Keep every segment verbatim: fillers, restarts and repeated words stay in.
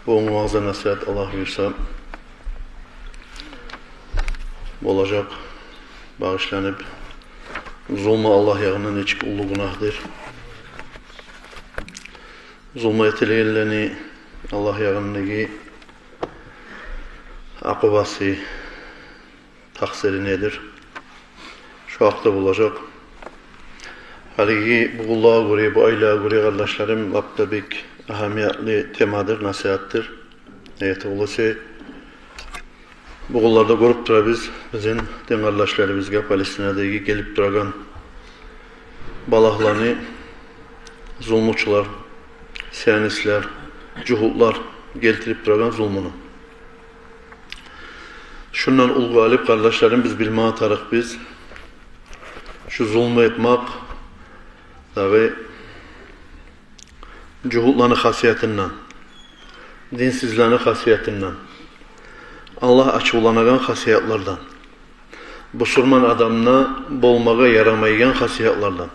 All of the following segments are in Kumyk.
Бугюн ваъза-насигьат, Аллагь буюрса, болажакъ, багъышланып, зулму Аллагь ягъындан нечик уллу гюнагьдыр, зулму этилгенлени Аллагь ягъындагъы акъубасы, такъсири недир? Шо гьакъда болажакъ. Гьалиги бугюнлеге гёре, бу айлагъа гёре, къардашларым, лап да бек агьамиятлы темадыр, насигьатдыр. Неге тюгюл эсе, бугюнлерде гёрюп турабыз бизин дин къардашларыбызгъа Палестинадагъы гелип турагъан балагьланы, зулмучулар, сионистлер, жугьутлар гелтирип турагъан зулмуну. Шундан уьлгю алып, къардашларым, биз билме тарыкъбыз, шу зулму этмек дагъы жугьутланы хасиятындан, динсизлени хасиятындан, Аллагь ачувланагъан хасиятлардан, бусурман адамда болмагъа ярамайгъан хасиятлардан.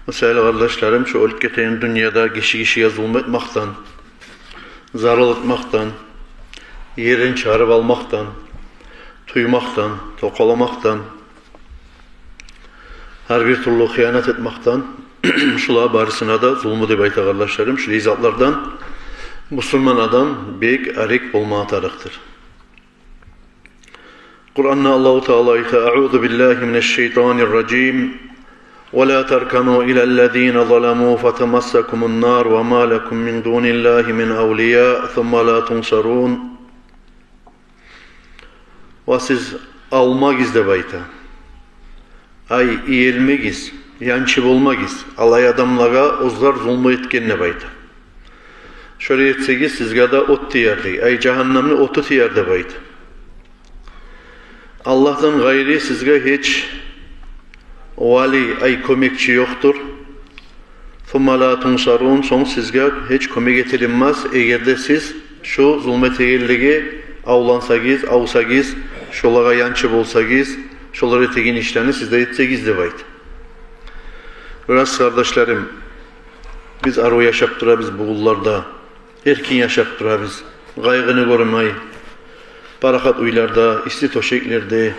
Масала, къардашларым, шу оьлюп гетеген дюньяда гиши гишиге зулму этмекден, зарал этмекден, ерин чыгъарып алмакъдан, тюймекден, токъаламакъдан, гьар бир тюрлю хыянат этмекден, шулар барысына да зулму деп айта, къардашларым. Шулай затлардан бусурман адам бек арек болма тарыкъдыр. Къуранда Аллагьу Таала айта: «Аъузу биллагьи минаш-шайтанир-ражим. Ва ла таркану илаллазина заламу фатамассакумун-нар ва ма лакум мин дуниллагьи мин авлия сумма ла тунсарун». Ва сиз алмагъыз деп айта. Ай, иелмегиз, янчы болмагъыз алай адамлагъа, оьзлер зулму этген деп айта. Шолай этсегиз, сизге де от тиер дей, ай, жагьаннамны оту тиер деп айта. Аллагьдан къайры сизге гьеч вали, ай, кёмекчи ёкъдур. Сумма ла тунсарун, сонг сизге гьеч кёмек этилинмес, эгер де сиз шу зулму этегенлеге авлансагъыз, авсагъыз, шолагъа янчы болсагъыз, шолар этеген ишлени сиз де этсегиз деп айта. Бираз, къардашларым, биз арив яшап турабыз бугюнлерде, эркин яшап турабыз, къайгъыны гёрмей, парахат уьйлерде, исси тёшеклерде.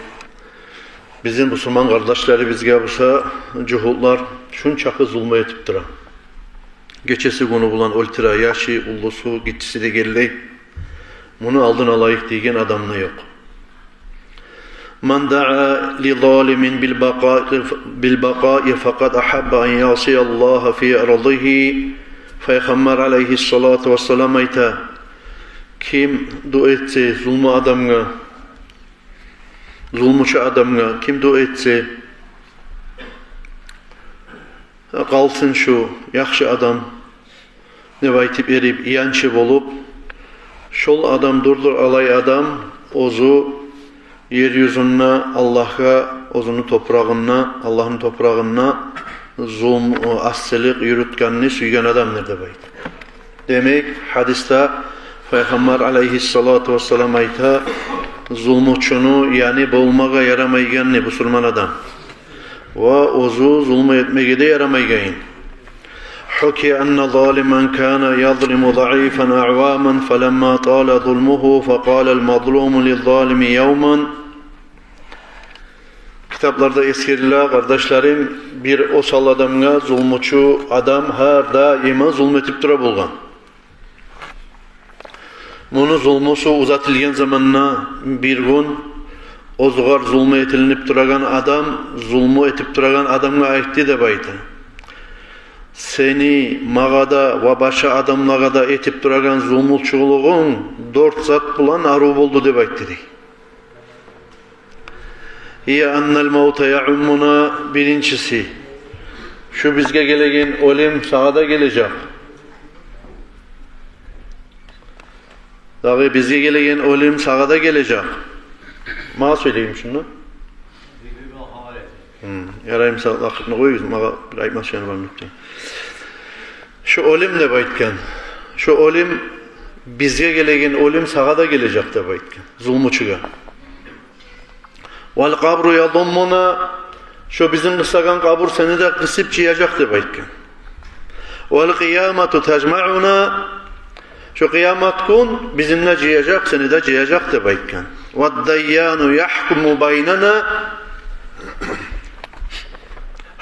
Бизин бусурман къардашларыбызгъа буса жугьутлар шунчакъы зулму этип тура. Гечеси-гюню булан оьлтюре яшы, уллусу, гиччиси дегенлей. Муну алдын алайыкъ деген адам да ёкъ. «Ман даъа ли залимин бил бакъаи, бил бакъаи факъад ахабба ан яъсия Аллагьа фи ардигьи». Пайхаммар алайгьиссалату вассалам айта: ким дуа этсе зулму адамгъа, зулмучу адамгъа ким дуа этсе, къалсын шу яхшы адам деп айтып, эрип, янчы болуп, шол адам дурдур алай адам, оьзю ер юзюнде Аллагьгъа, оьзюню топурагъында, Аллагьны топурагъында зулму, асилик юрютгенни сюйген адамдыр деп айта. Демек, гьадисде Пайхаммар алайгьиссалату вассалам айта, зулмучуну яны болмагъа ярамайгъанны бусурман адам. Ва оьзю зулму этмеге де ярамайгъанын. «Хукия анна залиман кана язлиму заифан аъваман, фаламма тала зулмугьу, факъала ал-мазлуму лиз-залими явман». Китапларда эсгериле, къардашларым, бир осал адамгъа зулмучу адам гьар даим зулму этип тура болгъан. Муну зулмусу узатылгъан заманда бир гюн оьзюгер зулму этилинип турагъан адам зулму этип турагъан адамгъа айтды деп айта: «Сени магъа да ва башгъа адамлагъа да этип турагъан зулмучулугъунг дёрт зат булан арив болду», – деп айтды дей. «Гьия аннал мавта яъуммуна», биринчиси, шу бизге гелеген оьлюм сагъа да гележек. Дагъы бизге гелеген оьлюм сагъа да гележек. Магъа сёйлейим шунда. Гьм, ярай, мисал, вакътны къоюгъуз, магъа бир айтма сюегеним бар деп. Шу оьлюм деп айтгъан. Шу оьлюм, бизге гелеген оьлюм сагъа да гележек деп айтгъан. Зулмучугъа. «Вал къабру ядуммуна», шо бизин къысагъан къабур сени де къысып жыяжакъ деп айтгъан. «Вал къиямату тажмаъуна», Шо къыямат гюн бизин де жыяжакъ, сени де жыяжакъ деп айтгъан. «Вад-дайяну яхкуму байнана».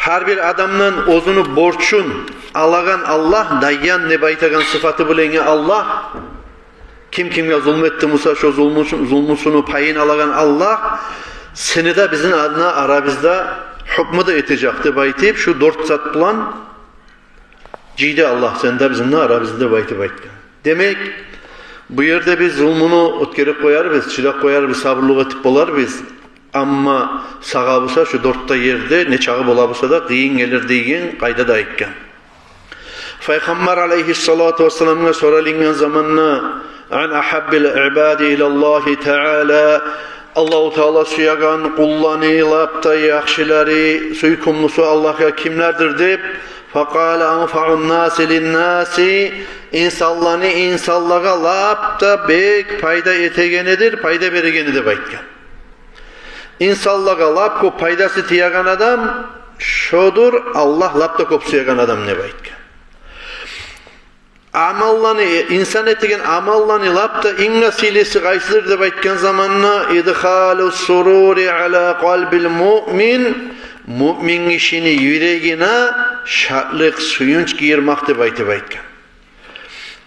Гьар бир адамдан оьзюню борчун алагъан Аллагь, дайян деп айтагъан сыфаты булангъы Аллагь. Ким кимге зулму этди буса, шо зулмусун, зулмусуну пайын алагъан Аллагь сени де бизин адына арабызда гьукму да этежек деп айтып, шу дёрт зат булан жыйды Аллагь сени де бизин де арабызда деп айтып айтгъан. Демек, бу ерде биз зулмуну оьтгерип къоярбыз, чыдап къоярбыз, сабурлукъ этип боларбыз. Амма сагъа буса шу дёрт де ерде, не чагъы бола буса да, къыйын гелир деген къайдада айтгъан. Пайхаммар алайгьиссалату вассаламгъа соралынгъан заманда: «Ан агьаббил ибади илаллагьи таала», Аллагьу Таала сюеген къулланы лап да яхшылары, сюйкюмлюсю Аллагьгъа кимлердир деп, «факъала анфаун наси линнаси», инсанланы инсанлагъа лап да бек пайда этегенидир, пайда берегени деп айтгъан. Инсанлагъа лап кёп пайдасы тиеген адам шодур, Аллагь лап да кёп сюеген адам деп айтгъан. Амалланы, инсан этеген амалланы лап да инг де сыйлысы къайсыдыр деп айтгъан заманда: «Идхалу сурури ала къалбил муъмин», муъмин гишини юрегине шатлыкъ, сююнч гийирмек деп айтып айтгъан.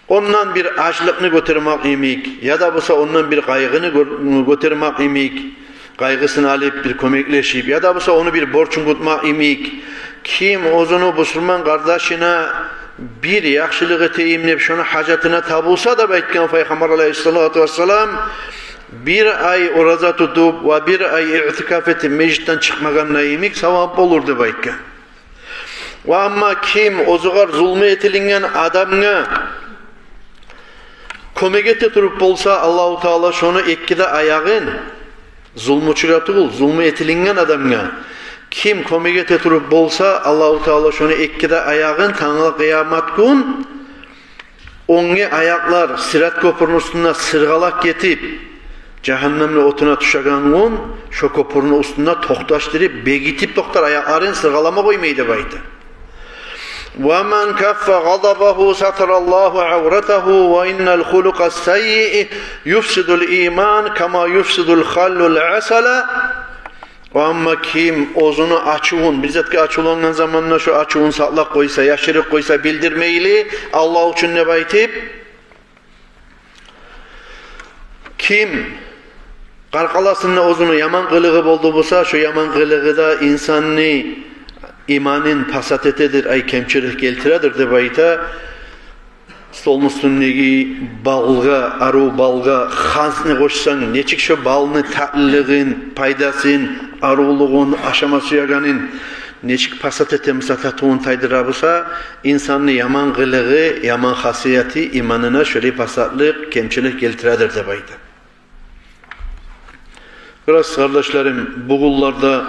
Ондан бир ачлыкъны гётермек йимик, яда буса ондан бир къайгъыны гё-, гётермек йимик, къайгъысын алып, бир кёмеклешип, яда буса ону бир борчун кютмек йимик. Ким оьзюню бусурман къардашына бир яхшылыкъ этейим деп, шону гьажатына табулса деп айтгъан Пайхаммар алайгьиссалату вассалам, бир ай ораза тутуп ва бир ай иътикаф этип межитден чыкъмагъанда йимик савап болур деп айтгъан. Ва амма ким оьзюгер зулму этилинген адамгъа кёмек эте туруп болса, Аллагьу Таала шону эки де аягъын, зулмучугъа тюгюл, зулму этилинген адамгъа ким кёмек эте туруп болса, Аллагьу Таала шону эки де аягъын тангала къыямат гюн оьнге аякълар Сират кёпюрню уьстюнде сыргъалап гетип, жагьаннемни отуна тюшеген гюн, шо кёпюрню уьстюнде токъташдырып, бегитип токътар, аякъларын сыргъалама къоймай деп айта. «Ва ман каффа гъадабагьу сатараллагьу авратагьу ва иннал хулукъас саййиъ юфсидул иман кама юфсидул халлул асала». Ва амма ким оьзюню ачувун, бир затгъа ачувлангъан заманда шо ачувун сакълап къойса, яшырып къойса, билдирмейли, Аллагь учун деп айтып, ким къаркъарасында оьзюню яман къылыгъы болду буса, шо яман къылыгъы да инсанны иманын пасат этедир, ай, кемчилик гелтиредир деп айта. Столну уьстюндеги балгъа, арив балгъа хант не къошсанг, нечик шо балны татлылыгъын, пайдасын, аривлугъун, ашама сюегенин нечик пасат эте буса, татывун тайдыра буса, инсанны яман къылыгъы, яман хасияты иманына шолай пасатлыкъ, кемчилик гелтиредир деп айта. Къарас, къардашларым, бугюнлерде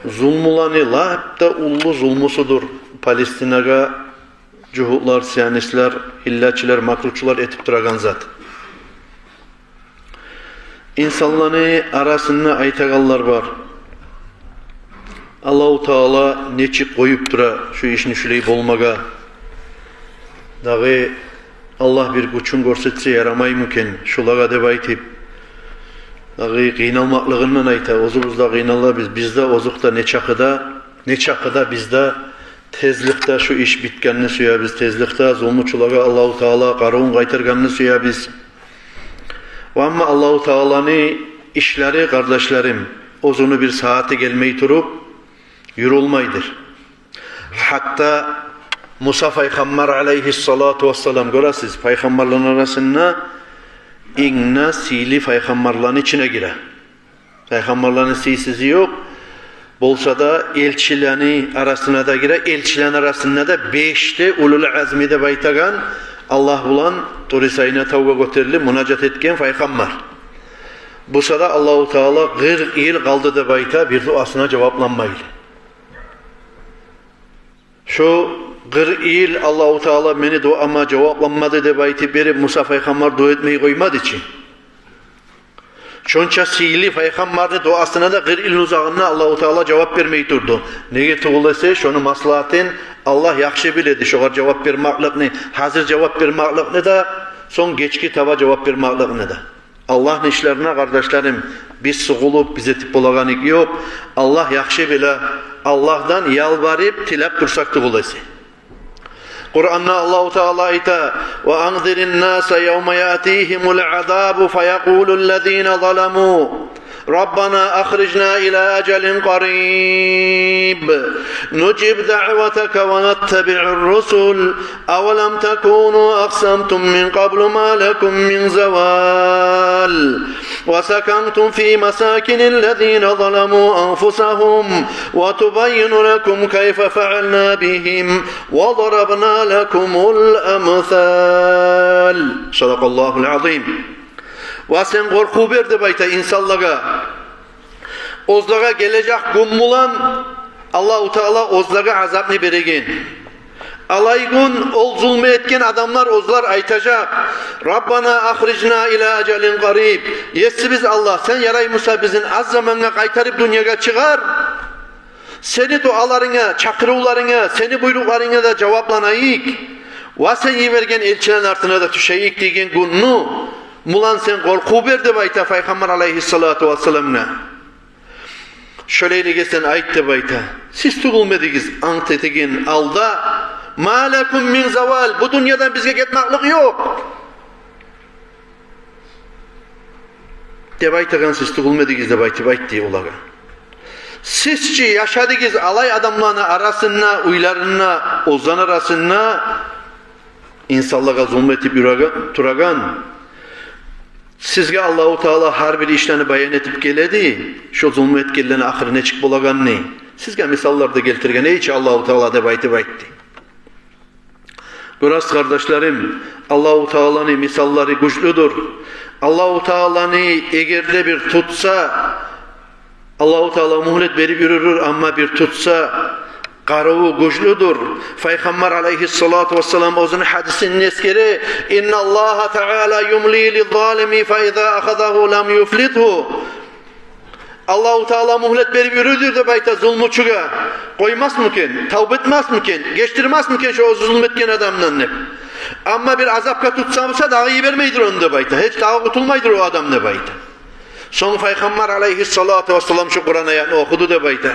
зулмуланы лап да уллу зулмусудур Палестинагъа жугьутлар, сионистлер, гьиллачылар, макручулар этип турагъан зат. Инсанланы арасында айтагъанлар бар: Аллагьу Таала нечик къоюп тура шу ишни шулай болмагъа? Дагъы Аллагь бир гючюн гёрсетсе ярамаймы экен шулагъа деп айтып, дагъы къыйналмакълыгъындан айта. Оьзюбюз де къыйналабыз, биз де, озокъда, нечакъы да, нечакъы да биз де тезликде шу иш битгенни сюебиз, тезликде зулмучулагъа Аллагьу Таала къарувун къайтаргъанны сюебиз. Ва амма Аллагьу Тааланы ишлери, къардашларым, оьзюню бир сагьаты гелмей туруп юрюлмейдир. Гьатта Муса пайхаммар алайгьиссалату вассалам, гёресиз, пайхаммарланы арасында инг де сыйлы пайхаммарланы ичине гире. Пайхаммарланы сыйсызы ёкъ. Болса да, элчилени арасына да гире, элчилени арасында да беш де улул азми деп айтагъан, Аллагь булан Тури Сайна тавгъа гётерилип мунажат этген пайхаммар. Буса да Аллагьу Таала къыркъ йыл къалды деп айта, бир дуасына жавапланмайлы. Шо къыркъ йыл Аллагьу Таала мени дуама жавапланмады деп айтып берип, Муса пайхаммар дуа этмей къоймады чы. Шонча сыйлы пайхаммарны дуасына да къыркъ йылны узагъында Аллагьу Таала жавап бермей турду. Неге тюгюл эсе, шону маслагьатын Аллагь яхшы биледи, шогъар жавап бермекликни, гьазир жавап бермекликни де, сонг гечги таба жавап бермекликни де. Аллагьны ишлерине, къардашларым, биз сугъулуп, биз этип болагъан иш ёкъ. Аллагь яхшы биле, Аллагьдан ялбарып, тилеп турсакъ тюгюл эсе. Къуранда Аллагьу Таала айта: «Ва анзирин наса явма яътигьимул азабу фаякъулуллазина заламу раббана ахрижна ила ажалин къариб нужиб даъватака ва наттабиъир русул, авалам такуну акъсамтум мин къаблу ма лакум мин завал». وسكنتم في مساكن الذين ظلموا أنفسهم وتبين لكم كيف فعلنا بهم وضربنا لكم الأمثال. صدق الله العظيم. Ва сен къоркъув бер деп айта инсанлагъа. Оьзлеге гележек гюн булан Аллагьу Таала оьзлеге азапны береген. Алай гюн ол зулму этген адамлар, оьзлер айтажакъ: «Раббана ахрижна ила ажалин къариб». Есибиз Аллагь, сен, ярай буса, бизин аз замангъа къайтарып дюньягъа чыгъар. Сени дуаларынга, чакъырывларынга, сени буйрукъларынга да жавапланайыкъ. Ва сен йиберген элчилени артына да тюшейик деген гюнню булан сен къоркъув бер деп айта Пайхаммар алайгьиссалату вассаламгъа. Шолайлыгъа сен айт деп айта. Сиз тюгюлмедигиз ант этеген гьалда, ма лакум мин завал, бу дюньядан бизге гетмеклик ёкъ деп айтагъан сиз тюгюлмедигиз деп айтып айт дей олагъа. Сиз чи яшадыгъыз алай адамланы арасында, уьйлеринде, оьзлени арасында, инсанлагъа зулму этип юрюге-, турагъан. Сизге Аллагьу Таала гьар бир ишлени баян этип геледи. Шо зулму этгенлени ахыры нечик болагъанны сизге мисаллар да гелтирген, эй чи Аллагьу Таала, деп айтып айтды. Гёресиз, къардашларым, Аллагьу Тааланы мисаллары гючлюдюр. Аллагьу Тааланы эгер де бир тутса, Аллагьу Таала мюгьлет берип юрюр, амма бир тутса, къаруву гючлюдюр. Пайхаммар алайгьиссалату вассалам оьзюню гьадисинде эсгере: «Инналлагьа таала юмли лиззалими фаиза ахазагьу лам юфлитгьу». Аллагьу Таала мюгьлет берип юрюдюр деп айта зулмучугъа. Къоймасмы экен, тавба этмесми экен, гечдирмесми экен шо оьзю зулму этген адамдан деп. Амма бир азапгъа тутса буса, дагъы йибермейдир ону деп айта. Гьеч дагъы къутулмайдыр о адам деп айта. Сонг Пайхаммар алайгьиссалату вассалам шу Къуран аятны охуду деп айта.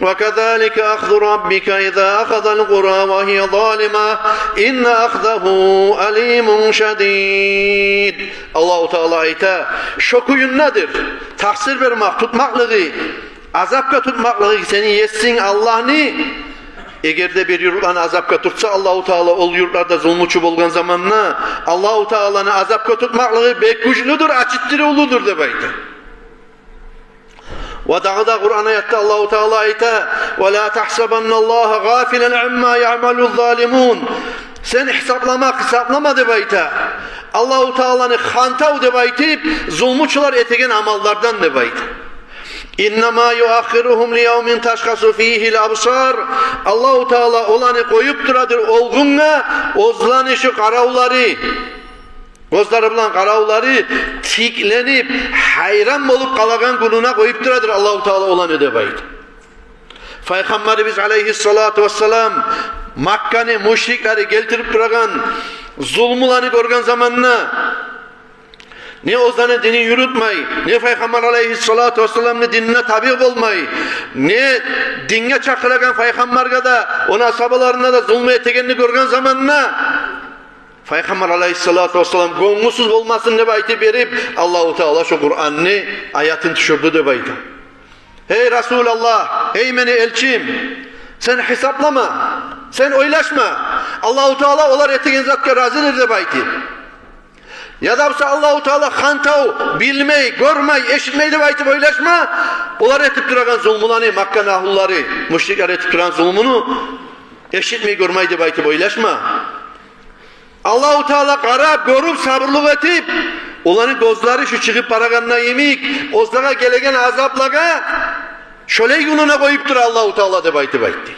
«Ва казалика ахзу раббика иза ахазал къура ва гьия залима, инна ахзагьу алимун шадид». Аллагьу Таала айта: шо кюйюндедир такъсыр бермек, тутмакълыгъы, азапгъа тутмакълыгъы сени Есинг Аллагьны. Эгер де бир юртланы азапгъа тутса Аллагьу Таала, ол юртларда зулмучу болгъан заманда, Аллагьу Тааланы азапгъа тутмакълыгъы бек гючлюдюр, ачытдырывлудур деп айта. Ва дагъы да Къуран аятда Аллагьу Таала айта: «Ва ла тагьсабанналлагьа гъафилан амма яъмалуз залимун». Сен гьисаплама, гьисаплама деп айта Аллагьу Тааланы хантав деп айтып зулмучулар этеген амаллардан деп айта. «Иннама юаххиругьум лиявмин ташхасу фигьил абсар». Аллагьу Таала оланы къоюп турадыр ол гюнге, оьзлени шу къаравлары, гёзлери булан къаравлары тикленип, гьайран болуп къалагъан гюнюне къоюп турадыр Аллагьу Таала оланы деп айта. Пайхаммарыбыз алайгьиссалату вассалам Макканы мушриклери гелтирип турагъан зулмуланы гёрген заманда, не оьзлени динин юрютмей, не Пайхаммар алайгьиссалату вассаламны динине табиъ болмай, не динге чакъырагъан Пайхаммаргъа да, ону асгьабаларына да зулму этегенни гёрген заманда, Пайхаммар алайгьиссалату вассалам гёнгюсюз болмасын деп айтып берип, Аллагьу Таала шо Къуранны аятын тюшюрдю деп айта. Гьей Расулаллагь, гьей мени элчим, сен гьисаплама, сен ойлашма. Аллагьу Таала олар этеген затгъа разидир деп айтып. Яда буса Аллагьу Таала хантав, билмей, гёрмей, эшитмей деп айтып ойлашма. Олар этип турагъан зулмуланы, Макканы агьлулары, мушриклер этип турагъан зулмуну эшитмей, гёрмей деп айтып ойлашма. Аллагьу Таала къарап, гёрюп, сабурлукъ этип, оланы гёзлери шу чыгъып барагъанда йимик, оьзлеге гелеген азаплагъа, шолай гюнюне къоюп тура Аллагьу Таала деп айтып айтды.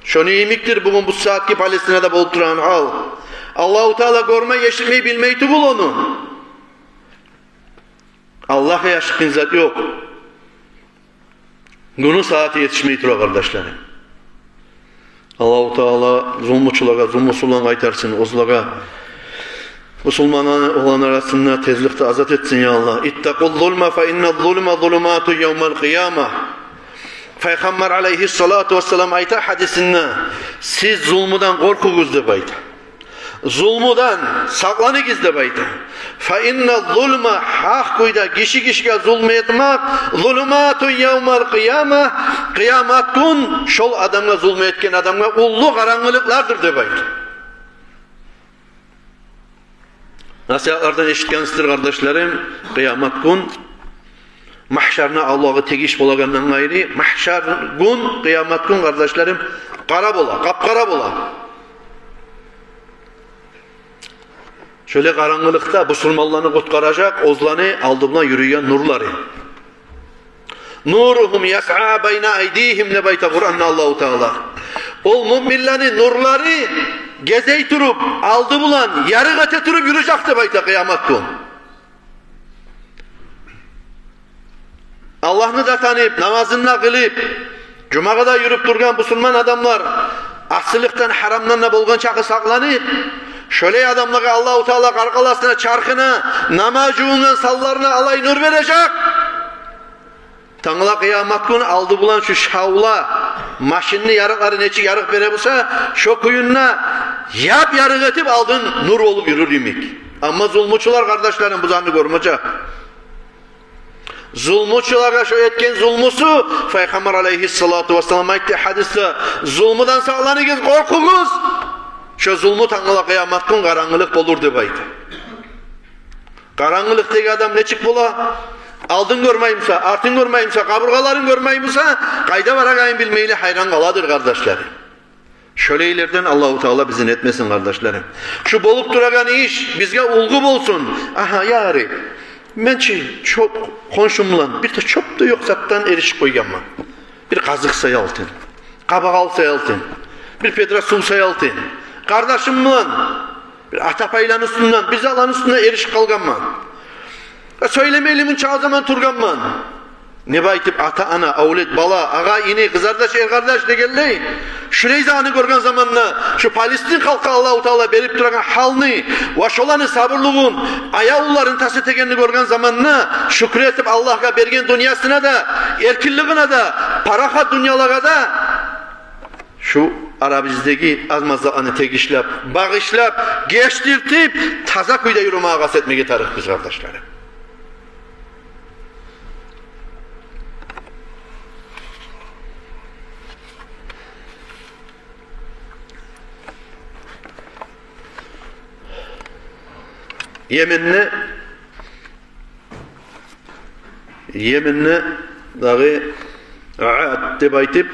Шону йимикдир бугюн бу сагьатгъы Палестинада болуп турагъан гьал. Аллагьу Таала гёрмей, эшитмей, билмей тюгюл ону. Аллагьгъа яшыртгъын зат ёкъ. Гюню сагьаты етишмей тура, къардашларым. Аллагьу Таала зулмучулагъа зулмусу булан къайтарсын, оьзлеге, бусурманланы, оланы арасында тезликде азат этсин, я Аллагь. «Иттакъу ззулма фа инна ззулма зулумату явмал къияма». Пайхаммар алайгьиссалату вассалам айта гьадисинде: «Сиз зулмудан къоркъугъуз», – деп айта. «Зулмудан сакъланыгъыз», – деп айта. «Фа инна ззулма», гьакъ кюйде гиши гишиге зулму этмек, «зулумату явмал къияма», къыямат гюн шол адамгъа, зулму этген адамгъа, уллу къарангылыкълардыр, деп айта. Насигьатлардан эшитгенсиздир, къардашларым, къыямат гюн магьшарны авлагъы тегиш болагъандан къайры, магьшар гюн, къыямат гюн, къардашларым, къара бола, къап-къара бола. Шолай къарангылыкъда бусурманланы къутгъаражакъ оьзлени алды булан юрюйген нурлары. «Нуругьум ясъа байна айдигьим», – деп айта Къуранда Аллагьу Таала. Ол муъминлени нурлары гезей туруп, алды булан ярыкъ эте туруп юрюжек, деп айта, къыямат гюн. Аллагьны да таныйып, намазын да къылып, жумагъа да юрюп тургъан бусурман адамлар, асиликден, гьарамдан да болгъан чакъы сакъланып, шолай адамлагъа Аллагьу Таала къаркъарасына, чархына, намаз жувунгъан санларына алай нур бережек. Тангала къыямат гюн алды булан шу шавла, машинни ярыкълары нечик ярыкъ бере буса, шо кюйде яп-ярыкъ этип, алдын нур болуп юрюр йимик. Амма зулмучулар, къардашларым, бу затны гёрмежек. Зулмучулагъа шо этген зулмусу, Пайхаммар алайгьиссалату вассалам айтды гьадисде: «Зулмудан сакъланыгъыз, къоркъугъуз. Шо зулму тангала къыямат гюн къарангылыкъ болур», – деп айтды. Къарангылыкъдагъы адам нечик бола? Алдын гёрмей буса, артын гёрмей буса, къабургъаларын гёрмей буса, къайда барагъанын билмейли, гьайран къаладыр, къардашларым. Шолайлардан Аллагьу Таала бизин этмесин, къардашларым. Шу болуп турагъан иш бизге уьлгю болсун. Агьа, яри, мен чи чоп, хоншум булан бир де чоп да ёкъ затдан эришип къойгъанман. Бир къазыкъ саялы, къабакъ ал саялы, бир ведро сув саялы. Къардашым булан бир ата пайланы уьстюнден, бир затланы уьстюнден эришип къалгъанман. Э, сёйлемейли мунча заман тургъанман. Не байтып ата-ана, авлет, бала, агъа-ини, къызардаш, эркъардаш дегенлей, шулай затны гёрген заманда, шу Палестин халкъгъа Аллагьу Таала берип турагъан гьалны ва шоланы сабурлугъун, аявлуларын тас этегенни гёрген заманда, шюкюр этип Аллагьгъа, берген дюньясына да, эркинлигине де, парахат дюньялагъа да, шу арабыздагъы аз-маз затланы тегишлеп, багъышлап, гечдиртип, таза кюйде юрюмеге къаст этмеге тарыкъ биз, къардашларым. Йеменни Йеменни дагъы Ад деп айтып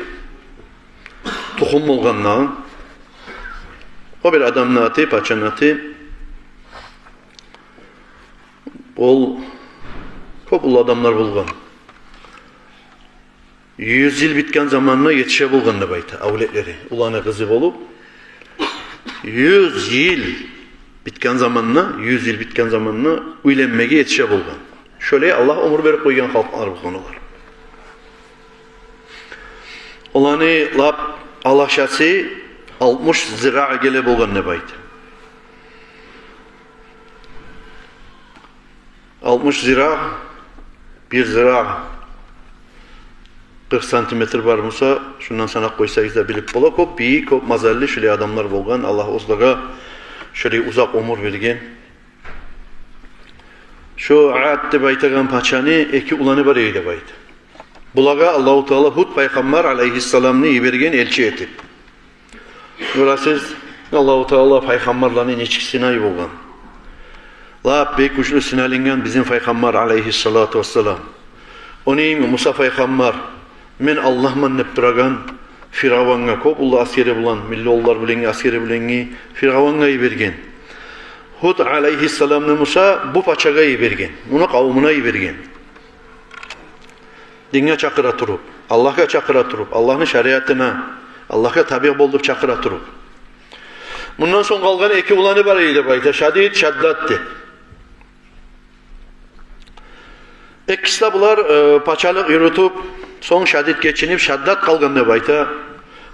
тухум болгъан дагъы. О бир адамны аты, пачаны аты. Ол кёп уллу адамлар болгъан. Юз йыл битген заманына етише болгъан деп айта авлетлери, уланы къызы болуп. Юз йыл битген заманына, юз йыл битген заманына уьйленмеге етише болгъан. Шолай Аллагь оьмюр берип къойгъан халкълар болгъан олар. Оланы лап алашасы алтмыш зира геле болгъан деп айта. Алтмыш зира, бир зира къыркъ сантиметр бар буса, шундан санап къойсагъыз да билип бола. Кёп бийик, кёп мазаллы шулай адамлар болгъан. Аллагь оьзлеге шулай узакъ оьмюр берген. Шо Ад деп айтагъан пачаны эки уланы бар эди деп айта. Булагъа Аллагьу Таала Гьуд пайхаммар алайгьиссаламны йиберген элчи этип. Гёресиз, Аллагьу Таала пайхаммарланы нечик сынай болгъан. Лап бек гючлю сыналынгъан бизин Пайхаммар алайгьиссалату вассалам. Ону йимик Муса пайхаммар, мен Аллагьман деп турагъан Фиравунгъа, кёп уллу асгери булан, миллионлар булангъы асгери булангъы Фиравунгъа йиберген. Гьуд алайгьиссаламны Муса бу пачагъа йиберген, муну къавумуна йиберген. Динге чакъыра туруп, Аллагьгъа чакъыра туруп, Аллагьны шариатына, Аллагьгъа табиъ бол деп чакъыра туруп. Мундан сонг къалгъан эки уланы бар эди деп айта, Шадид, Шаддад деп. Экиси де булар, э, пачалыкъ юрютюп, сонг Шадид гечинип, Шаддад къалгъан деп айта.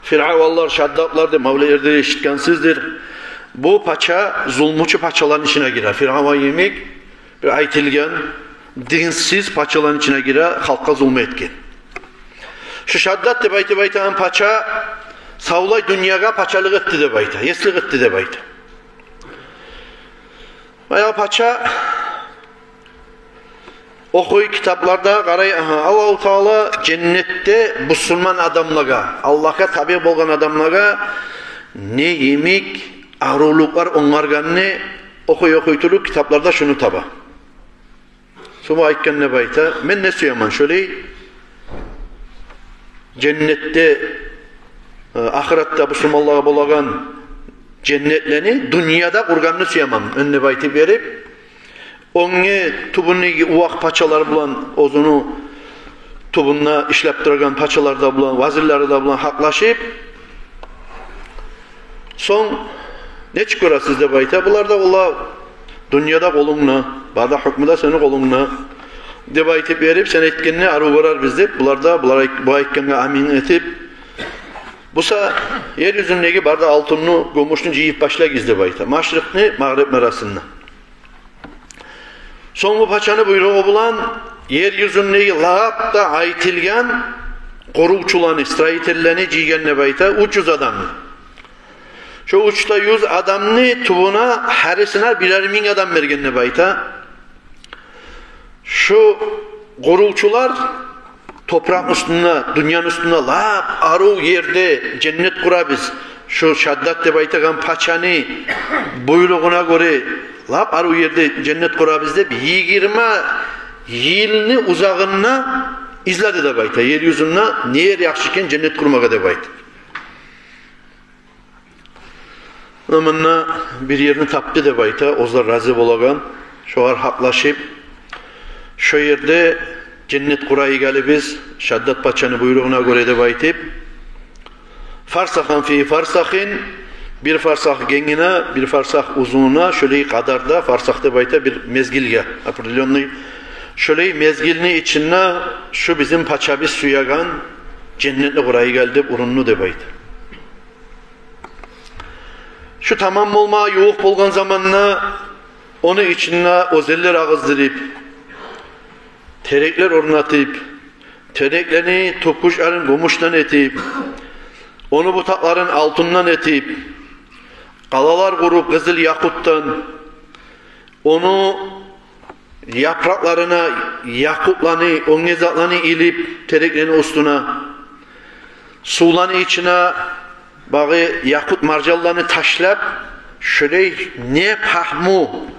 Фиръаванлар, Шаддадлар деп мавлетлерде эшитгенсиздир. Бу пача зулмучу пачаланы ичине гире. Фиръаван йимик бир айтылгъан динсиз пачаланы ичине гире, халкъгъа зулму этген. Шу Шаддад деп айтып айтагъан пача савлай дюньягъа пачалыкъ этди деп айта, еслик этди деп айта. Баягъы пача охуй китапларда, къарай, агьа, Аллагьу Таала женнетде бусурман адамлагъа, Аллагьгъа табиъ болгъан адамлагъа не йимик арувлукълар онгаргъанны охуй-охуй туруп, китапларда шуну таба. Сонг бу айтгъан деп айта: «Мен не сюемен, шолай женнетде, э, ахыратда бусурманлагъа болагъан женнетлени дюньяда къургъанны сюемен мен», — деп айтып берип, оьнге тюбюндеги увакъ пачалар булан, оьзюню тюбюнде ишлеп турагъан пачалар да булан, вазирлери де булан гьакълашып, сонг: «Нечик гёресиз, — деп айта, — булар да, ола, дюньяда къолунгда, бары да гьукму да сени къолунгда, — деп айтып берип, — сен айтгъанны арив гёрербиз», — деп, булар да, булар айт-, бу айтгъангъа амин этип, буса ер юзюндеги бары да алтынны, гюмюшню жыйып башлагъыз деп айта, машрикъни магърибни арасында. Сонг бу пачаны буйругъу булан ер юзюндеги лап да айтылгъан къурувчуланы, строительлени жыйгъан деп айта, уьч юз адамны. Шо уьч де юз адамны тюбюне гьарисине бирер минг адам берген деп айта. Шу къурувчулар топуракъны уьстюнде, дюньяны уьстюнде лап арив ерде женнет къурабыз, шу Шаддад деп айтагъан пачаны буйругъуна гёре лап арив ерде женнет къурабыз деп, йигирма йылны узагъында изледи деп айта, ер юзюнде не ер яхшы экен женнет къурмагъа деп айта. Мунда бир ерни тапды деп айта, оьзлер рази болагъан. Шогъар гьакълашып, шо ерде женнет къурайыкъ гьали биз, Шаддад пачаны буйругъуна гёре деп айтып, фарсахан фи фарсахин, бир фарсах генгине, бир фарсах узунуна, шолай къадарда, фарсах деп айта бир мезгилге, определённый, шолай мезгилни ичинде шу бизин пачабыз сюеген женнетни къурайыкъ гьали деп урунду деп айта. Шу тамам болма ювукъ болгъан заманда ону ичинде оьзенлер агъыздырып, тереклер орнатып, тереклени тюпкючлерин гюмюшден этип, ону бутакъларын алтындан этип, къалалар къуруп къызыл якъутдан, ону япыракъларына якъутланы, оьнге затланы илип тереклени уьстюне, сувланы ичине багъы якъут маржанланы ташлап, шолай не пагьму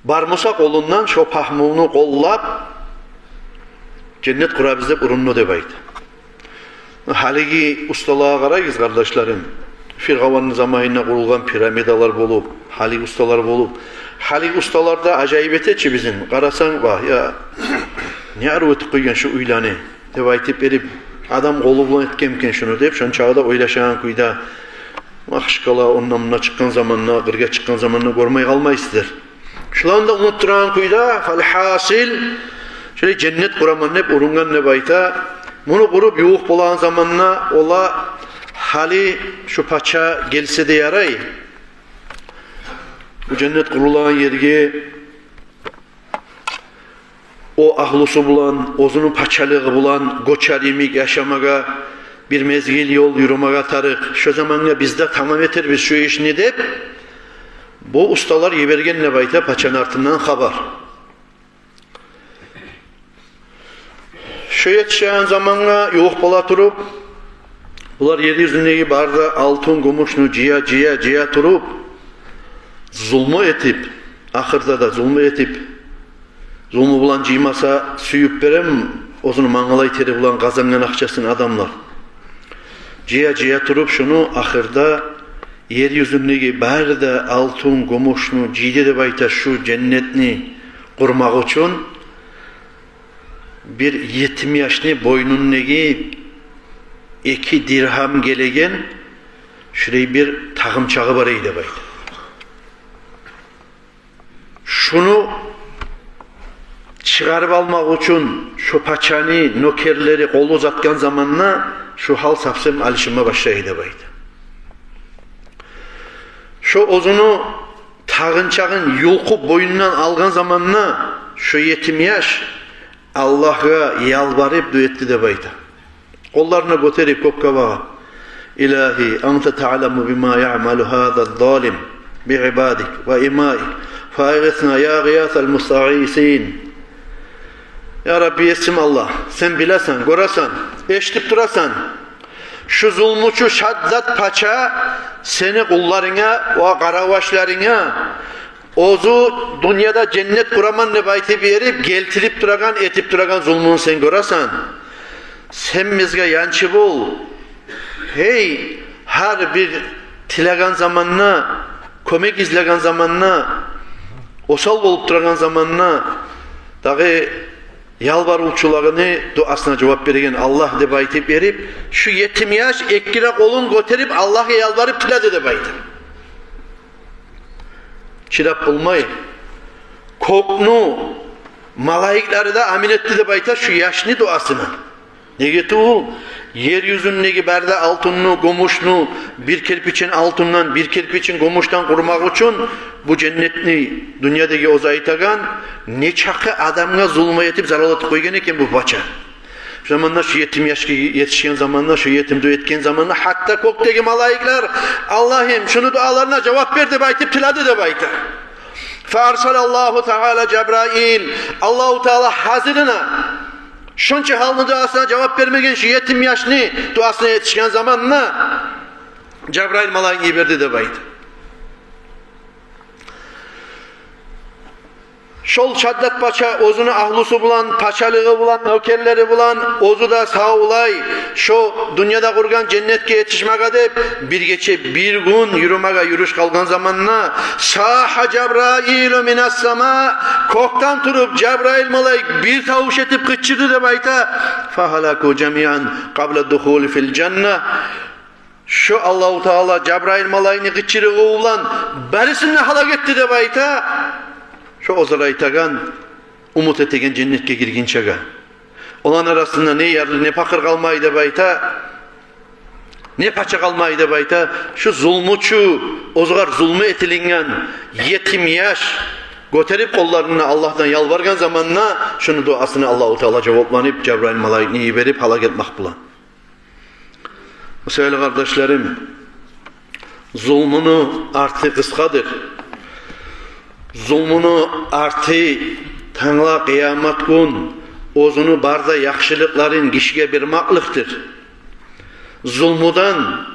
бар буса къолунда, шо пагьмуну къоллап, женнет къурабыз деп урунду деп айта. Гьалиги усталагъа къарайгъыз, къардашларым. Фиръавунну заманында къурулгъан пирамидалар болуп, гьалиги усталар болуп. Гьалиги усталар да ажайып эте чи бизин. Къарасанг, вагь, я, не арив этип къойгъан шу уьйлени деп айтып берип, адам къолу булан этгенмикен шуну деп, шончагъы да ойлашагъан кюйде, машкала, ондан-мундан чыкъгъан заманда, къыргъа чыкъгъан заманда гёрмей къалмайсыздар. Шуланы да унутдурагъан кюйде, фалгьасил, шолай женнет къураман деп урунгъан деп айта. Муну къуруп ювукъ болагъан заманда ола, гьали шу пача гелсе де ярай бу женнет къурулагъан ерге, о агьлюсю булан, оьзюню пачалыгъы булан гёчер йимик яшамагъа, бир мезгил ёл юрюмеге тарыкъ. Шо замангъа биз де тамам этербиз шу ишни деп, бу усталар йиберген деп айта пачаны артындан хабар. Шо етишеген замангъа ювукъ бола туруп, булар ер юзюндеги бары да алтын, гюмюшню жыя, жыя, жыя туруп, зулму этип, ахырда да зулму этип, зулму булан жыймаса, сююп береми оьзюню мангалай тери булан къазангъан акъчасын адамлар? Жыя, жыя туруп шуну, ахырда ер юзюндеги бары да алтын, гюмюшню жыйды деп айта шу женнетни къурмакъ учун. Бир етим яшны бойнундагъы эки диргьам гелеген шулай бир тагъымчагъы бар эди деп айта. Шуну чыгъарып алмакъ учун шо пачаны нёкерлери къол узатгъан заманда, шо гьал совсем алышынма башлай деп айта. Шо оьзюню тагъынчагъын юлкъуп бойнундан алгъан заманда, шо етим яш Аллагьгъа ялбарып дуа этди деп айта. Къолларын гётерип кёкге багъып: «Илагьи, анта таъламу бима яъмалу гьаза залим би ибадик ва имаик, фагъисна я гъиясал мустагъисин». Я Рабби, есим Аллагь, сен билесен, гёресен, эшитип турасан. Шу зулмучу Шаддад пача сени къулларынга ва къаравашларынга оьзю дюньяда женнет къураман деп айтып йиберип, гелтирип турагъан, этип турагъан зулмун сен гёресен. Сен бизге янчы бол. Гьей, гьар бир тилеген заманда, кёмек излеген заманда, осал болуп турагъан заманда, дагъы ялбарывчуларыны дуасына жавап береген Аллагь деп айтып йиберип, шу етим яш эки де къолун гётерип, Аллагьгъа ялбарып тиледи деп айта. Чыдап болмай, кёкню малайиклери де амин этди деп айта шу яшны дуасына. Неге тюгюл, ер юзюндеги бары да алтынны, гюмюшню, бир керпичин алтындан, бир керпичин гюмюшден къурмакъ учун бу женнетни, дюньядагъы оьзю айтагъан, нечакъы адамгъа зулму этип, зарал этип къойгъан экен бу пача. Шу заманда, шу етим яшгъа етишген заманда, шу етим дуа этген заманда, гьатта кёкдеги малайиклер: «Аллагьым, шуну дуаларына жавап бер», — деп айтып тиледи деп айта. Фа арсалаллагьу таала Жабраил. Аллагьу таала гьазирине, шунча гьалны дуасына жавап бермеген шу етим яшны дуасына етишген заманда, Жабраил малайикни йиберди деп айта. Шол Шаддад пача оьзюню агьлюсю булан, пачалыгъы булан, нёкерлери булан, оьзю де савлай, шо дюньяда къургъан женнетге етишмеге деп, бир гече, бир гюн юрюмеге юрюш къалгъан заманда, сагьа Жабраилу минас сама, кёкден туруп Жабраил малайик бир тавуш этип къычырды деп айта: «Фагьалаку жамиан къабла духули фил жанна». Шо Аллагьу таала Жабраил малайикни къычырыгъы булан барысын да гьалак этди деп айта. Шо оьзлер айтагъан, умут этеген женнетге гиргинчеге. Оланы арасында не ярлы, не пакъыр къалмай деп айта, не пача къалмай деп айта. Шу зулмучу, оьзюне зулму этилинген етим яш гётерип къолларын Аллагьдан ялбаргъан заманда, шуну дуасына Аллагьу таала жавапланып, Жабраил малайикни йиберип гьалак этмек булан. О саялы, къардашларым, зулмуну арты къысгъадыр. Зулмуну арты тангала къыямат гюн оьзюню бары да яхшылыкъларын гишиге бермекликдир. Зулмудан,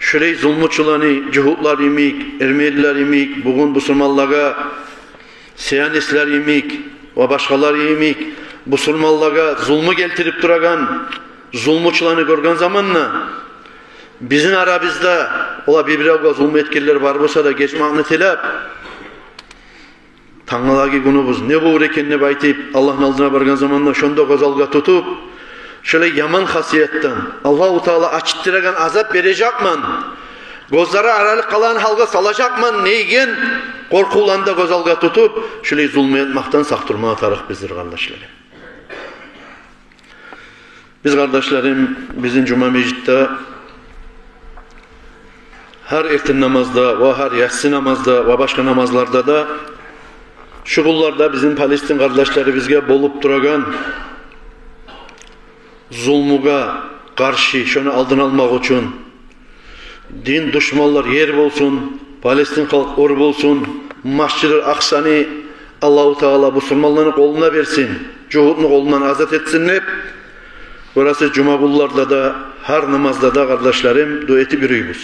шулай зулмучуланы, жугьутлар йимик, эрменилер йимик, бугюн бусурманлагъа сионистлер йимик ва башгъалар йимик бусурманлагъа зулму гелтирип турагъан зулмучуланы гёрген заманда, бизин арабызда олар бир-биревге зулму этгенлер бар буса да, гечмекни тилеп, тангалагъы гюнюбюз не болур экен деп айтып, Аллагьны алдына баргъан заманда, шонда гёз алгъа тутуп, шолай яман хасиятдан, Аллагьу таала ачытдырагъан азап бережекмен, гёзлери аралыкъ къалагъан гьалгъа салажакъман деген къоркъувланы да гёз алгъа тутуп, шулай зулму этмекден сакъ турмагъа тарыкъбыздыр, къардашларым. Биз, къардашларым, бизин жума межитде гьар эртен намазда ва гьар ясси намазда ва башгъа намазларда да, шу гюнлерде бизин Палестин къардашларыбызгъа болуп турагъан зулмугъа къаршы, шону алдын алмакъ учун, дин душманлар ер болсун, Палестин халкъ оьр болсун, Масжидул Акъсаны Аллагьу таала бусурманланы къолуна берсин, жугьутну къолундан азат этсин деп, гёресиз, жума гюнлерде де, гьар намазда да, къардашларым, дуа этип юрюйбюз.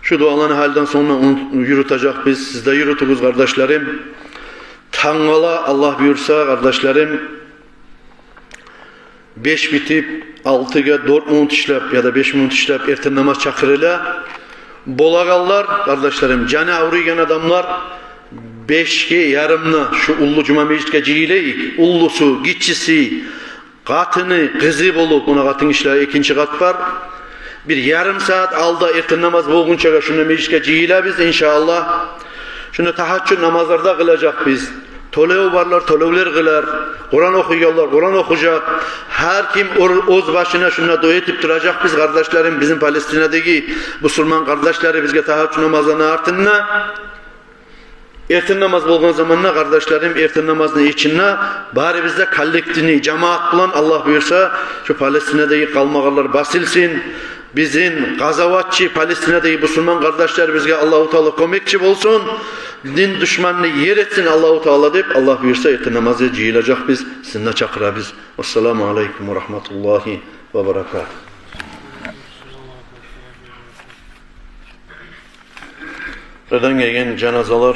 Шу дуаланы гьалиден сонг да юрютежекбиз, сиз де юрютюгюз, къардашларым. Тангала, Аллагь буюрса, къардашларым, беш битип, алтыгъа дёрт минут ишлеп яда беш минут ишлеп эртен намаз чакъырыла. Болагъанлар, къардашларым, жаны авруйгъан адамлар, бешге ярымда шу уллу жума межитге жыйылайыкъ. Уллусу, гиччиси, къатыны, къызы болуп, муна къатын гишилер экинчи къат бар. Бир ярым сагьат алда эртен намаз болгъунчагъа шунда межитге жыйылабыз, иншааллагь. Шунда тагьажжуд намазлар да къылажакъбыз. Тёлев барлар тёлевлер къылар, Къуран охуйгъанлар Къуран охужакъ. Гьар ким оьр-, оьз башына шунда дуа этип туражакъбыз, къардашларым, бизин Палестинадагъы бусурман къардашларыбызгъа тагьажжуд намазланы артында. Эртен намаз болгъан заманда, къардашларым, эртен намазны ичинде барыбыз да коллективный, жамаат булан, Аллагь буюрса, шу Палестинадагъы къалмагъаллар басылсын. Бизин къазаватчы Палестинадагъы бусурман къардашларыбызгъа Аллагьу Таала кёмекчи болсун. Дин душманны ер этсин Аллагьу Таала деп, Аллагь буюрса, эртен намазгъа жыйылажакъбыз, сизин де чакъырабыз. Ассаламу алейкум ва рагьматуллагьи ва баракатугь. Къырдан гелген жаназалар